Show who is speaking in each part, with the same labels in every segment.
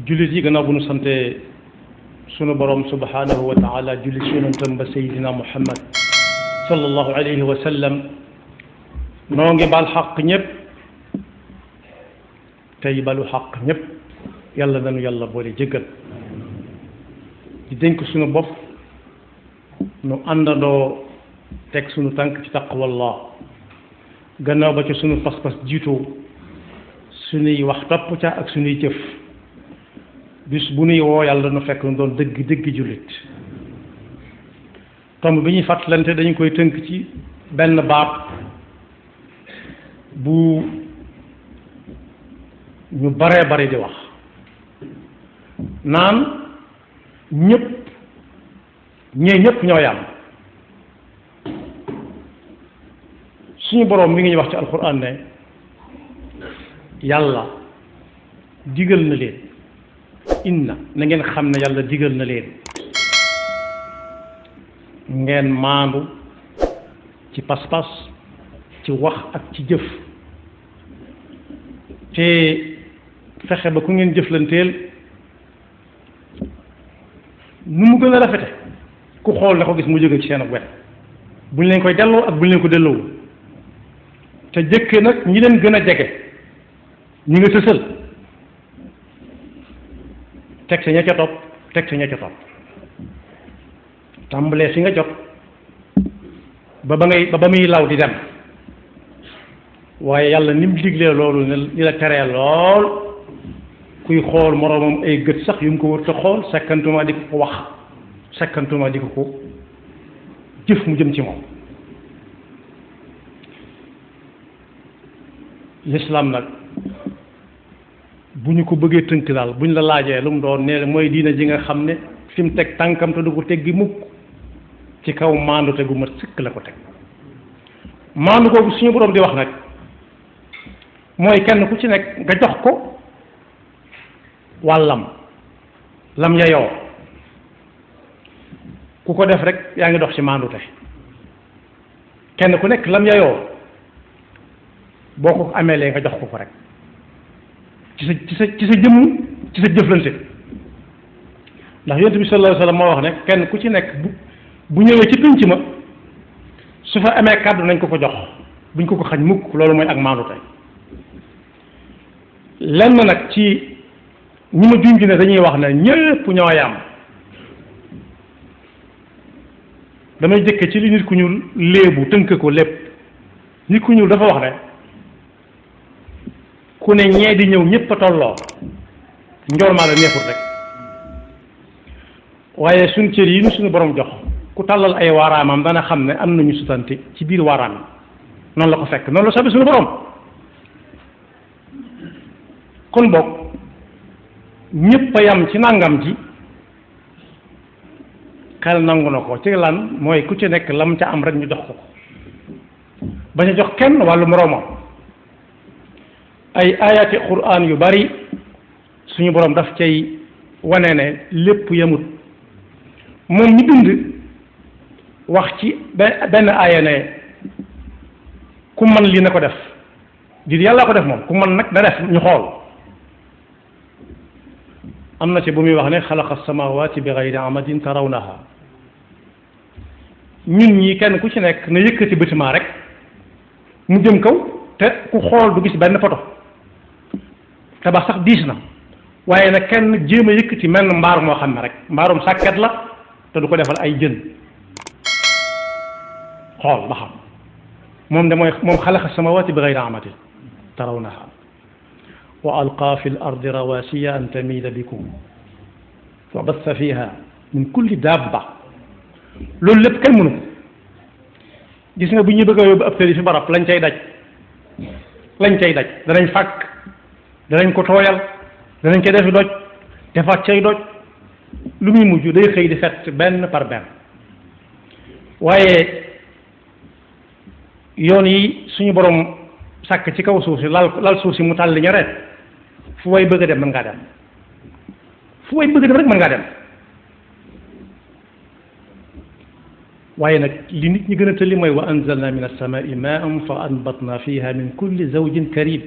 Speaker 1: jullit yi gannaaw bu nu sante sunu borom subhanahu wa taala jullit si yonentam ba sayidina muhammad sallallahu alayhi wa sallam noo ngi bal xaq ñëpp tey balu xaq ñëpp yàlla nanu yàlla boole jéggal di dénk sunu bopp nu àndandoo teg sunu tànk ci taqwallah gannaaw ba ci sunu pas-pas jiitoo sunuy wax topp ca ak sunuy jëf bis bu nuy woo yàlla nu fekk nu doon dëgg jullit tomb bi ñuy fàttalante dañu koy tënk ci benn baat bu ñu bare di wax naan ñëpp ñoo yam suñu boroom mi ngi wax ci alxuraan ne yàlla digal na leen inna na ngeen xam ne yàlla digal na leen ngeen maandu ci pas-pas ci wax ak ci jëf te fexe ba ku ngeen jëflanteel nu mu gën a rafete ku xool na ko gis mu jóge ci seen ak wet buñ leen koy delloo ak buñ leen ko delloo te jëkke nag ñi leen gën a jege ñi nga sësal teg sa ña ca topp tàmbalee fi nga jot ba muy law di dem waaye yàlla ni mu diglee loolu ne li la teree lool kuy xool moroomam ay gët sax yu mu ko wër te xool sekkantuma di ko wax sekkantuma di ko jëf mu jëm ci moom l'islam nag bu ñu ko bëggee tënk daal bu ñu la laajee lu mu doon nee mooy diina ji nga xam ne fi mu teg tànkam te du ko teggi mukk ci kaw maandu te gu mat sëkk la ko teg maandu googu suñu boroom di wax nag mooy kenn ku ci nekk nga jox ko wàllam lam yayoo ku ko def rek yaa ngi dox ci maandu te kenn ku nekk lam yayoo boo ko ameelee nga jox ko rek ci sa jëmm ci sa jëflante ndax yonent bi sallallahu alayhi wa sallam moo wax ne kenn ku ci nekk bu ñëwee ci pénc ma su fa amee kàddu nañ ko jox buñ ko xañ mukk loolu mooy ak maandu tey lenn nag ci ñi ma junj ne dañuy wax ne ñëpp ñoo yam damay jëkke ci li nit ku ñuul léebu tënk ko lépp nit ku ñuul dafa wax ne ku ne ñee di ñëw ñëpp a tolloo njool maa la neexut rek waaye suñ cër yi nu suñu borom jox ku tàllal ay waaraamam dana xam ne am nañu sutante ci biir waaraam yi noonu la ko fekk noonu la sabi suñu borom kon boog ñëpp a yam ci nàngam ji xel nangu na ko ci lan mooy ku ci nekk lam ca am rek ñu jox ko bañ a jox kenn wàllu moroomam ay ayati quraan yu bari suñu borom daf cay wane ne lépp yemut moom ñi bind wax ci benn aaya ne ku man lii na ko def di yàlla ko def moom ku man nag na def ñu xool am na ci bu muy wax ne xalaqa samawati bi gayri amadin tarawnaha ñun ñi kenn ku ci nekk na yëkkati bâtiment rek mu jëm kaw te ku xool du gis benn poto tabax sax diis na waaye nag kenn jéem a yëkkati mel mbaar moo xam ne rek mbaarum sàkket la te du ko defal ay jën xool ba xam moom de mooy moom xalaqa samawati bi gayri amadin tarawnaha wa alqa fi l ardi rawasiya an tamida bikum wa bassa fiha min kulli dabba loolu lépp kenn mënu ko gis nga bu ñu bëgg a yóbbu ab tëri fi barab lañ cay daj danañ fàkk danañ ko tooyal danañ koy defi doj defaat cay doj lu muy mujj day xëy di fett benn par benn waaye yoon yi suñu borom sàkk ci kaw suuf si lal suuf si mu tàlli ñareet fu way bëgg a dem mën ngaa dem fu way bëgg a dem rek mën ngaa dem waaye nag li nit ñi gën a tëlli mooy wa anzalna min as-samaa'i maa'an fa anbatna fiha min kulli zawjin karim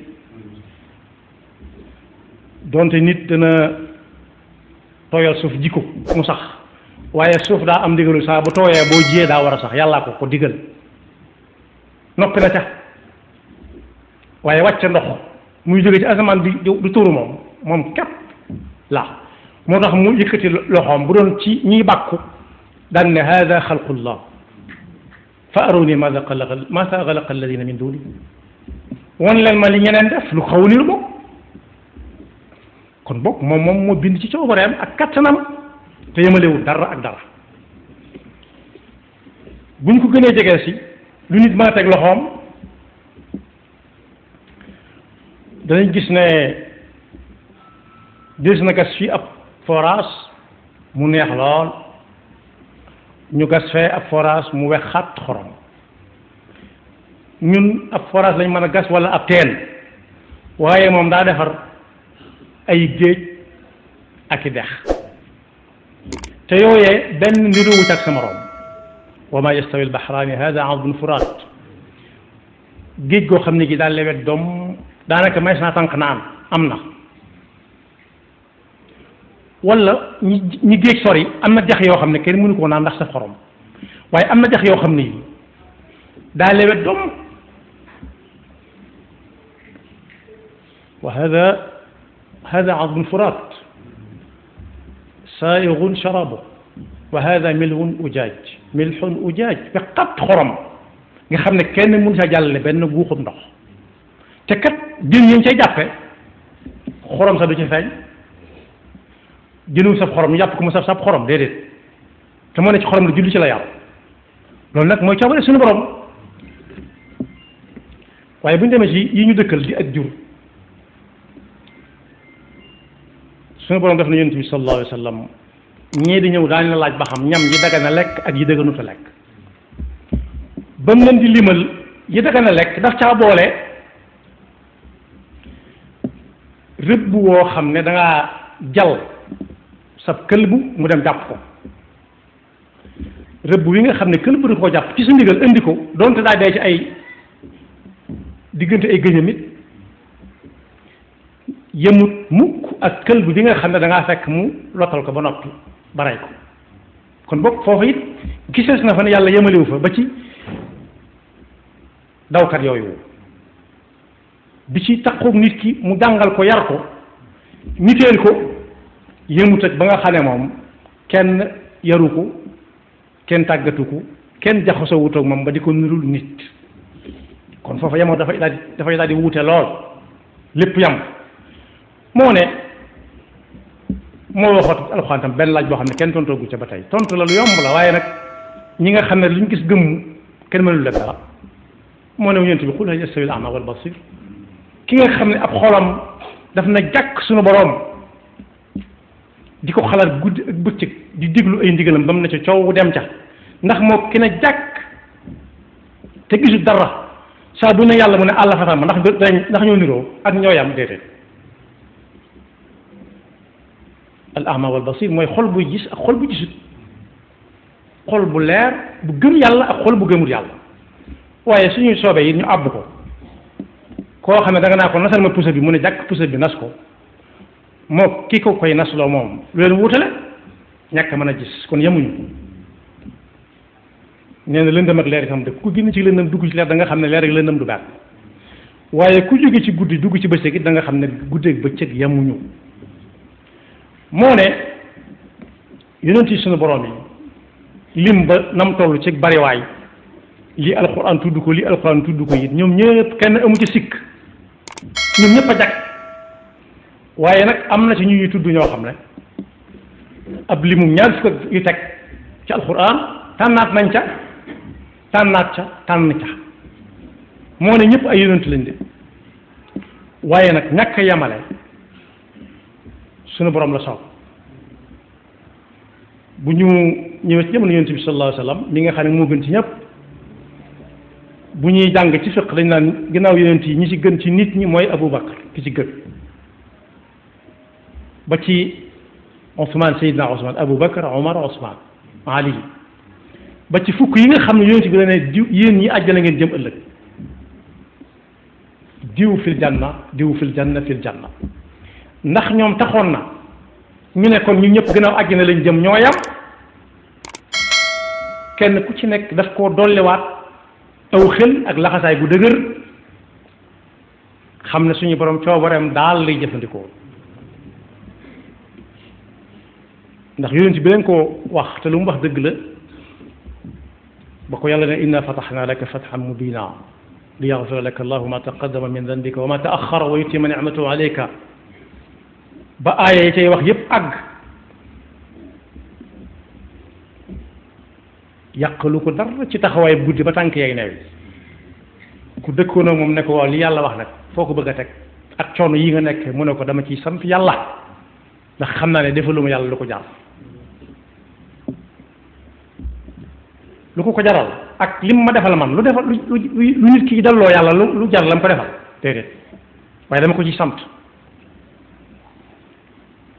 Speaker 1: donte nit dana tooyal suuf jikko mu sax waaye suuf daa am digalu saa bu tooyee boo jiyee daa war a sax yàllaa ko digal noppi na ca waaye wàcce ndox muy jóge ci asamaan du tuuru moom képp la moo tax mu yëkkati loxoom bu doon ci ñiy bàkku daan ne hada xalqullah fa aruni maada xalaqa alladina min duni won leen ma li ñeneen def lu xaw niru bokk kon bokk moom moo bind ci coobareem ak kattanam te yemalewul dara ak dara buñ ko gënee jegee si lu nit mën a teg loxoom danañ gis ne gis na gas fii ab forage mu neex lool ñu gas fee ab forage mu wex xat xorom ñun ab forage lañ mën a gas wala ab teen waaye moom daa defar ay géej ak i dex te yooyee benn niroowut ak sa morom wa ma yastawi albahrani hada azbun furat géej goo xam ne gi daal lewet doom daanaka may naa tànk naan am na wala ñi géej sori am na dex yoo xam ne kenn mënu koo naan ndax sa xorom waaye am na dex yoo xam ne yi daa lewet doom wa hada azbun furat saa'ighun sharabuhu wa hada milhun ujaaj ba xat xorom nga xam ne kenn mënu sa jàllale benn guuxum ndox te kat jën yi ñu cay jàppe xorom sax du ci feeñ jënu saf xorom ñu jàpp ko mu saf xorom déedéet te moo ne ci xorom la julli ci la yàlla loolu nag mooy coobare suñu borom waaye bu ñu demee ci yi ñu dëkkal di ak jur suñu borom def na yonent bi sallallahu alayhi wa sallam ñii di ñëw daañu la laaj ba xam ñam yi dagan a lekk ak yi daganut a lekk ba mu leen di limal yi dagan a lekk daf caa boole rëbb woo xam ne dangaa jal sab këlbu mu dem jàpp ko rëbb wi nga xam ne këlbu da koo jàpp ci sa ndigal indi ko doonte daa dee ci ay diggante ay gëñam it yemut mukk ak këlbu bi nga xam ne dangaa fekk mu lottal ko ba noppi ba rey ko kon bokk foofu it gisees na fa ne yàlla yemalewu fa ba ci dawkat yooyu bi ci takkoog nit ki mu jàngal ko yar ko niteel ko yëmut ak ba nga xam ne moom kenn yaru ko kenn tàggatu ko kenn jaxasoo wutoog moom ba di ko nirul nit kon foofa yemoo dafay daal di wuute lool lépp yam moo ne moo waxoot alxuraan tam benn laaj boo xam ne kenn tontoogu ca ba tey tontu la lu yomb la waaye nag ñi nga xam ne luñ gis gëmm kenn mënul leen dara moo ne yonent bi qul hal yastawi al a'ma wal basir ki nga xam ne ab xolam daf na jàkk suñu boroom di ko xalaat guddi ak bëccëg di diglu ay ndigalam ba mu ne ca coow dem ca ndax moo ki na jàkk te gisul dara saa bu ne yàlla mu ne àlla fatam ma ndax ñoo niroo ak ñoo yam déedéet al a'ma wal basir mooy xol buy gis ak xol bu gisut xol bu leer bu gëm yàlla ak xol bu gëmul yàlla waaye suñuy soobee yi ñu àbb ko koo xam ne da nga naa ko nasal ma pusa bi mu ne jàkk pusa bi nas ko moo ki ko koy nasloo moom lu leen wutale ñàkk mën a gis kon yemuñu nee na lëndëm ak leer itam de ku génn ci lëndëm dugg ci leer da nga xam ne leer ak lëndëm du baax waaye ku jóge ci guddi dugg ci bëccëg it da nga xam ne guddi ak bëccëg yemuñu moo ne yonent yi suñu borom yi lim ba nam toll ci bariwaay lii alxuraan tudd ko lii alxuraan tudd ko it ñoom ñëpp kenn amu ci sikk ñoom ñëpp a jag waaye nag am na ci ñu ñuy tudd ñoo xam ne ab limum ñaar fukk yu teg ci alxuraan tànnaat nañ ca tànnaat ca tànn ca moo ne ñëpp ay yonent lañ de waaye nag ñàkk a yamale suñu borom la soob bu ñu ñëwee ci jamono yonent bi sallallahu alayhi wa sallam mi nga xam ne moo gën ci ñëpp bu ñuy jàng ci fiq dañ naan ginnaaw yonent yi ñi ci gën ci nit ñi mooy Abu Bakar ki ci gën ba ci Ousmane Seydina Ousmane Abu Bakar Omar Ousmane Ali ba ci fukk yi nga xam ne yonent bi da ne diw yéen ñi àjjana ngeen jëm ëllëg diw fil janna diw fil janna fil janna ndax ñoom taxoon na ñu ne kon ñu ñëpp gën a àjjana lañ jëm ñoo yam kenn ku ci nekk daf koo dolliwaat aw xel ak laxasaay bu dëgër xam ne suñu borom coobareem daal lay jëfandikoo ndax yonent bi leen ko wax te lu mu wax dëgg la ba ko yàlla ne inna fataxna laka fatxan mubina li yaxfira laka allahu ma taqaddama min danbika wa ma taaxara wa yutima nicmatahu alayka ba aaya yi cay wax yépp àgg yàqalu ko dara ci taxawaay guddi ba tànk yay newi ku dëkkoon ak moom ne ko waaw li yàlla wax nag foo ko bëgg a teg ak coono yi nga nekk mu ne ko dama ciy sant yàlla ndax xam naa ne defaluma yàlla lu ko jar lu ko jaral ak lim ma defal man lu defal lu nit ki dalloo yàlla lu jar la mu ko defal déedéet waaye dama ko ci sant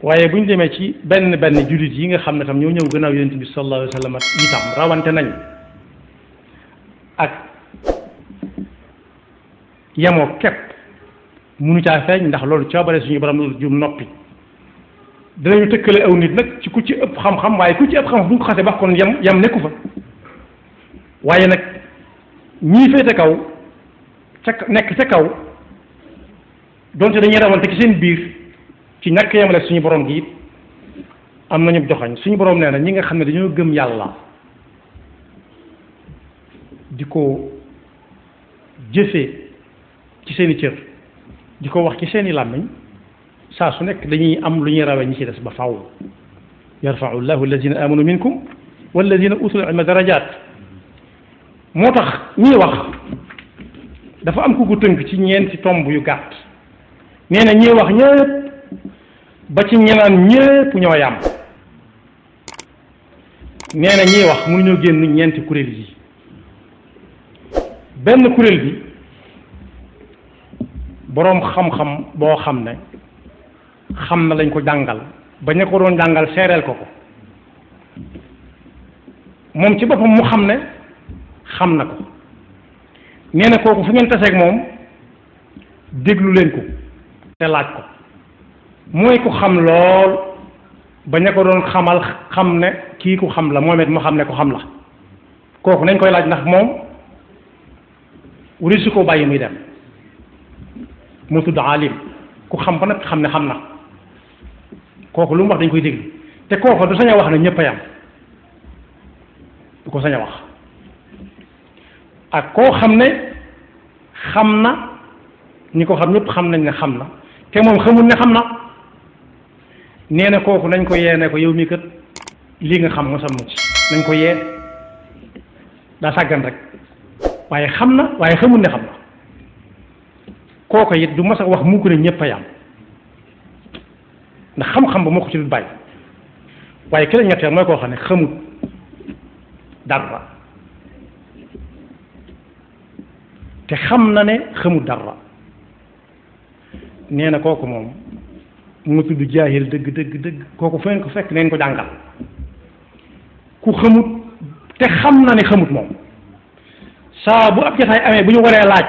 Speaker 1: waaye bu ñu demee ci benn jullit yi nga xam ne tam ñoo ñëw gannaaw yonent bi sallallahu alayhi wa sallam itam rawante nañ ak yemoo képp munu caa feeñ ndax loolu coobare suñu borom lu jum noppi dinañu tëkkale aw nit nag ci ku ci ëpp xam-xam waaye ku ci ëpp xam-xam bu ñu ko xasee ba kon yam nekku fa waaye nag ñii féete kaw nekk ca kaw donte dañuy rawante ci seen biir ci ñàkk yemale suñu borom gi it am nañu joxañ suñu borom nee na ñi nga xam ne dañoo gëm yàlla di ko jëfee ci seeni cër di ko wax ci seeni làmmiñ saa su nekk dañuy am lu ñuy rawee ñi ci des ba faw yarfau llahu alladina amanu minkum walladina utul ilma darajat moo tax ñuy wax dafa am ku ko tënk ci ñeenti tomb yu gàtt nee na ñuy wax ñëpp ba ci ñenaan ñëpp ñoo yam nee na ñuy wax mënuñoo génn ñeenti kuréel yi benn kuréel bi boroom xam-xam boo xam ne xam na lañ ko jàngal ba ña ko doon jàngal seereel ko moom ci boppam mu xam ne xam na ko nee na kooku fu ngeen taseeg moom déglu leen ko te laaj ko mooy ku xam lool ba ña ko doon xamal xam ne kii ku xam la moom it mu xam ne ku xam la kooku nañ koy laaj ndax moom wuri su ko bàyyi muy dem mu tudd alim ku xam ba nag xam ne xam na kooku lu mu wax dañ koy déglu te kooku du sañ a wax ne ñëpp a yam du ko sañ a wax ak koo xam ne xam na ñi ko xam ñëpp xam nañ ne xam na te moom xamul ne xam na nee na kooku nañ ko yee ne ko yow mii kat lii nga xam nga sam ci nañ ko yee daa sàggan rek waaye xam na waaye xamul ne xam na kooku it du mas a wax mukk ne ñëpp a yam ndax xam-xam ba moo ko ci dul bàyyi waaye ki la ñetteel mooy koo xam ne xamut dara te xam na ne xamut dara nee na kooku moom mu tudd jaahil dëgg kooku fu ngeen ko fekk neen ko jàngal ku xamut te xam na ne xamut moom saa bu ab jotaay amee bu ñu waree laaj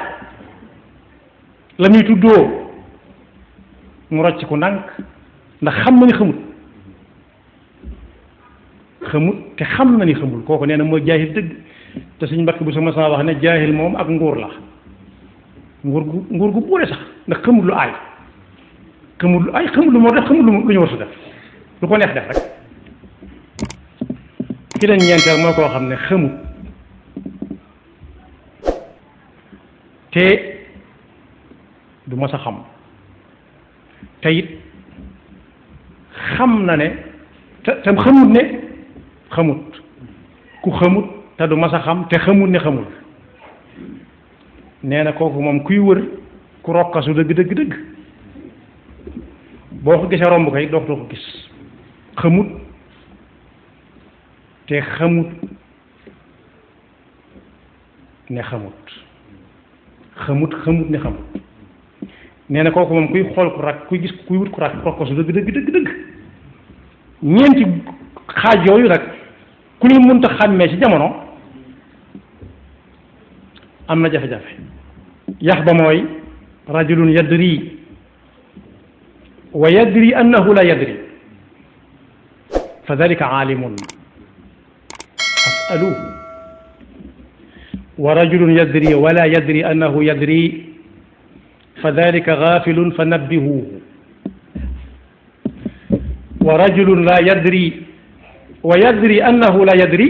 Speaker 1: la muy tuddoo mu rocc ko ndànk ndax xam na ni xamut te xam na ni xamul kooku nee na mooy jaahil dëgg te suñ mbakk bu sama wax ne jaahil moom ak nguur la nguur gu buure sax ndax xamul lu aay xamul lu moo def xamul lu ñu war su def lu ko neex def rek ki leen ñeenteel mooy koo xam ne xamut te du mas a xam te it xam na ne te xamut ne xamut ku xamut te du mas a xam te xamut ne xamul nee na kooku moom kuy wër ku rokkasu dëgg boo ko gisee romb koy doo ko gis xamut te xamut ne xamut ne xamut nee na kooku moom kuy xool ku rak kuy gis kuy wut ku rak rokkasu dëgg ñeenti xaaj yooyu nag ku ñu mënta xàmmee ci jamono am na jafe-jafe yax ba mooy rajulun yadri wa yadri annahu la yadri fa dalika aalimun fasaluuhu wa rajulun yadri wala yadri annahu yadri fa dalika gaafilun fa nabbihuuhu wa rajulun la yadri wa yadri annahu la yadri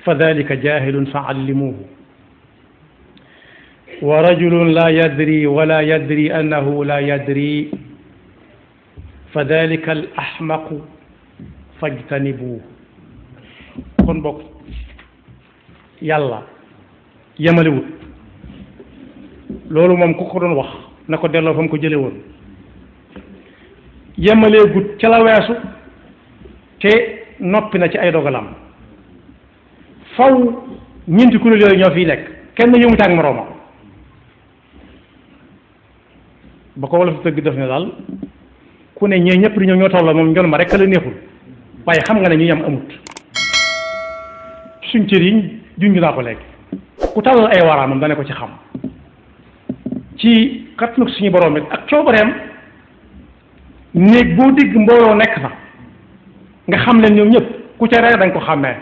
Speaker 1: fa dalika jaahilun fa allimuuhu wa rajulun la yadri wala yadri annahu la yadri fa dalika al ahmaqu fajtanibuuhu. kon bokk yàlla yemalewut loolu moom ku ko doon wax na ko delloo fa mu ko jële woon. yemaleegut ca la weesu te noppi na ci ay dogalam faw ñeenti kuréel yooyu ñoo fiy nekk kenn yëngu ak moroomam ba ko wala fi tëgg def ne daal ku ne ñee ñëpp di ñoo tolloo moom njoon ma rek la neexul waaye xam nga ne ñu yem amut suñ cër yi junj naa ko léegi ku tàllal ay waraamam dane ko ci xam ci kattanu suñu borom it ak coobareem néeg boo digg mbooloo nekk fa nga xam leen ñoom ñëpp ku ca reer dañ ko xàmmee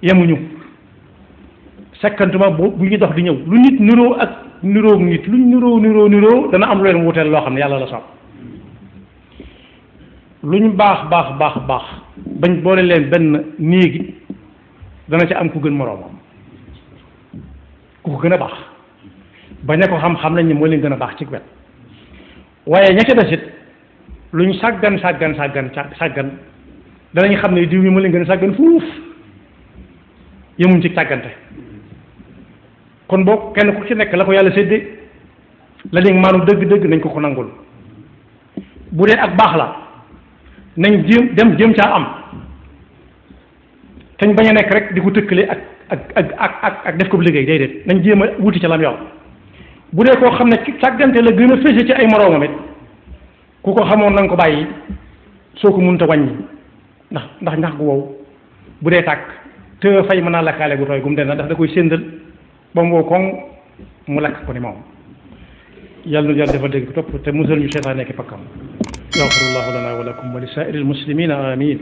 Speaker 1: yemuñu sekkantuma bu ñu dox di ñëw lu nit niroo ak niroo nit luñ niroo dana am lu leen wuteel loo xam ne yàlla la sopp luñ baax bañ boole leen benn néegi dana ca am ku gën moroomam ku ko gën a baax ba ña ko xam nañ ne moo leen gën a baax ci wet waaye ña ca desit luñ sàggan danañ xam ne diw mi moo leen gën a sàggan fuuf yemuñ ci sàggante kon boog kenn ku ci nekk la ko yàlla séddee la léegi maanu dëgg-dëgg nañ ko nangul bu dee ak baax la nañ jëm caa am teñ bañ a nekk rek di ko tëkkale ak def ko liggéey déedéet nañ jéem a wuti ca lam yor bu dee koo xam ne ci sàggante la gën a fese ci ay moroomam it ku ko xamoon na nga ko bàyyi soo ko mënut a wàññi ndax ñax gu wow bu dee tàkk te fay mën naa lakkaale gu tooy gu mu den na daf da koy séndal ba mu wow koŋ mu lakk ko ni moom yàlla nu yàlla defal dégg ko topp te musal ñu seytaan nekk pakkam yaxfirullahu lana wa lakum wa li saa'iril muslimina amin.